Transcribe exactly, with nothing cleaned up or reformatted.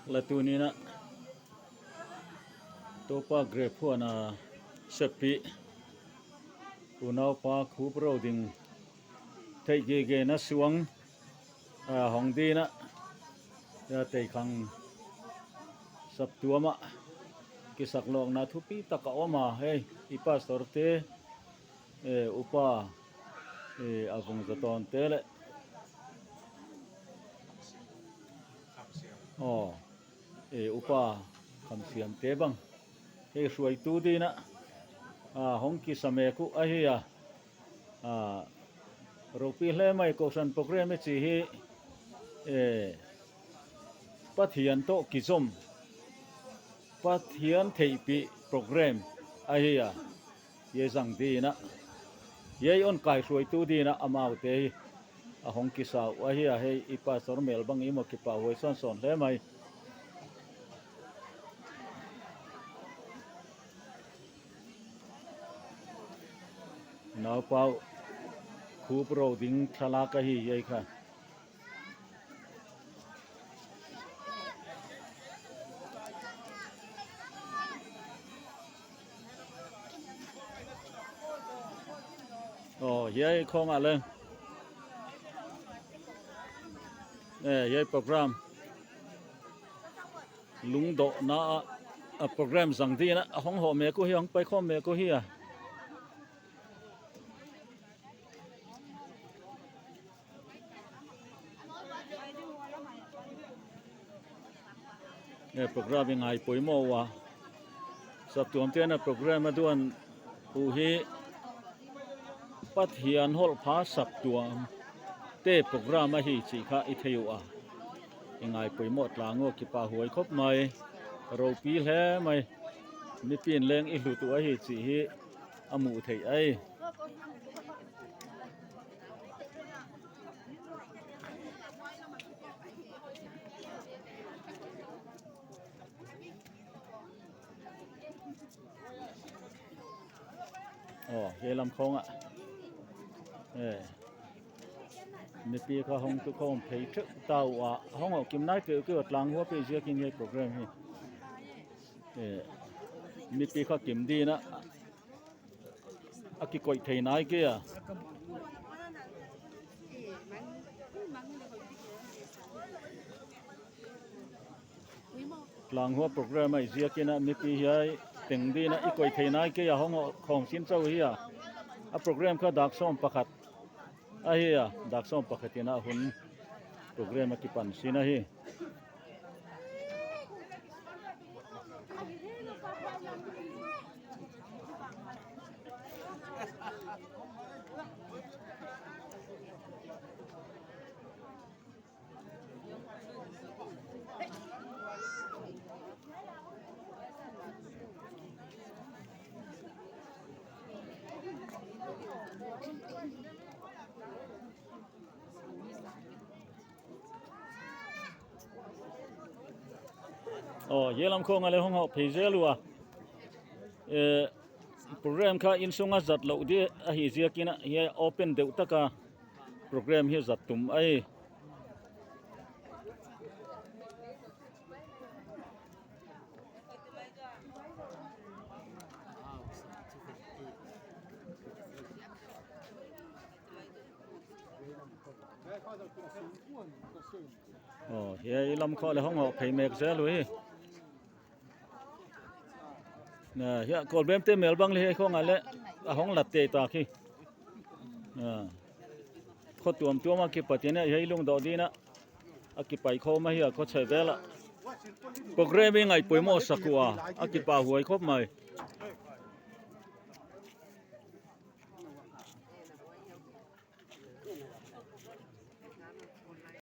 La tuninah Topa Grep Huana seppih unaupa Khup Ro ding theih gege na suang a hong dinah a teikhang saptuamah kisaklawkna thupi taka om a, hei, i pastorte, e, upa, e, a vung zatawnte le aw, e, upa khamsiamte bang hei hruaitu dinah a hong kisa mek uh ahi a, a, ropi hle mai kohhran program i ci hi, e, Pathian tawh kizom, Pathian theihpih program ahi a, hiai zang dinah hiai on kaihruaitu dinah amaute hi a hong kisa uh ahi a, hei, i pastor mel bang i maw kipahhuai sawnsawn hle mai. Naupau Khup Ro ding thlalak ahi hiai kha. Aw, hiai khawngah le, e, hiai program lungdawhna ah a program zang dinah a hong hawh mek uh hi, hong paikhawm mek uh hi a. E, program i ngai poimawh uh a, saptuamte na program a duan uh hi Pathian holhpha saptuamte program ahi cih kha i thei uh a, i ngai poimawh tlang uh a, kipahhuai khop mai, ropi hle mai, mipi in leng i hlut uh ahi cih hi a muh theih ai. Aw, hiai lam khawngah, e, mipi kha hong tukhawm phei theuh ta uh a, hong hawh kim nai keuhkeuh a, tlang hua pei ziakin hiai program hi, e, mipi kha kim dinah a kikoih thei nai kei a. Tlang hua program ahi ziakin ah mipi hiai teng dinah i koih thei nai kei a, hong hawh khawm sin chauh hi a. A program kha dak sawm pakhat ahi a, dak sawm pakhat in ah hun program a kipan sin ahi. Aw, hiai lam khawngah le hong hawh phei zel uh a. Eh, program kha innsungah zat loh ding ahih ziakin ah, hiai open deuh taka program hi zat tum ahi. Aw, hiai lam khawng le hong hawh phei mek zel uh hi. Na, hiah Kawlbemte mel bang le hiai khawngah le a hong lat tei tak hi. Na, khuatuamtuam a kipat in ah hiai lungdawh ding ah a kipai khawm ahi a, khuachia vel ah. Program i ngaih poimawh sak uh a, a kipahhuai khop mai.